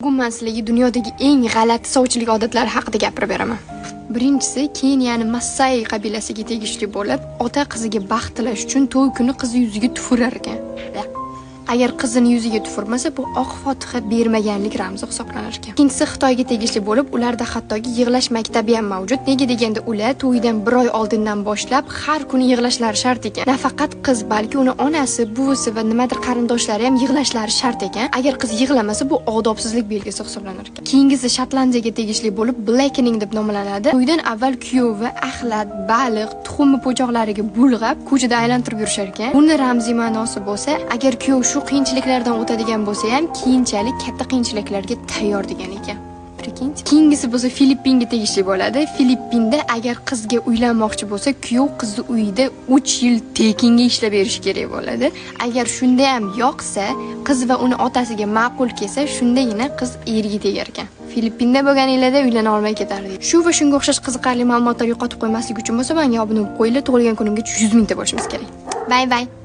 Bugun man sizlarga dunyodagi eng g'alati sovchilik odatlari haqida gapirib beraman. Birinchisi Keniyani Massai qabilasiga tegishli bo'lib, ota qiziga baxt tilash uchun to'y kuni qizi yuziga tufurar ekan. Agar qizini yuziga tufurmasa, bu oq fotiha bermaganlik ramzi hisoblanar ekan. Ikkinchisi Xitoyga tegishli bo'lib, ularda hattoki yig'lash maktabi ham mavjud. Nega deganda ular to'ydan bir oy oldindan boshlab har kuni yig'lashlari shart ekan. Nafaqat qiz, balki uni onasi, buvisi va nimadir qarindoshlari ham yig'lashlari shart ekan. Agar qiz yig'lamasa, bu odobsizlik belgisi hisoblanar ekan. Keyingisi Shotlandiyaga tegishli bo'lib, blackening deb nomlanadi. To'ydan avval kuyovi axlat, baliq, tuxumni po'choqlariga bulg'ab, ko'chada aylantirib yurishar ekan. Buni ramziy ma'nosi bo'lsa, agar kuyov shu qiyinchiliklardan o'tadigan bo'lsa ham, keyinchalik katta qiyinchiliklarga tayyor degan ekan. Прикиньте. Keyingisi bo'lsa Filippinga tegishli bo'ladi. Filippinda agar qizga uylanmoqchi bo'lsa, kuyov qizni uyida 3 yil tekinga ishlab berishi kerak bo'ladi. Agar shunda ham yoqsa, qiz va uni otasiga ma'qul kelsa, shundagina qiz erga tegar ekan. Filippinda bo'lganinglarda uylana olmay ketardik. Shu va shunga o'xshash qiziqarli ma'lumotlar yo'qotib qo'ymaslik uchun bo'lsa, menga obuna bo'lib qo'yinglar. Tug'ilgan kunimgacha 100 mingta bo'lishimiz kerak. Bye bye.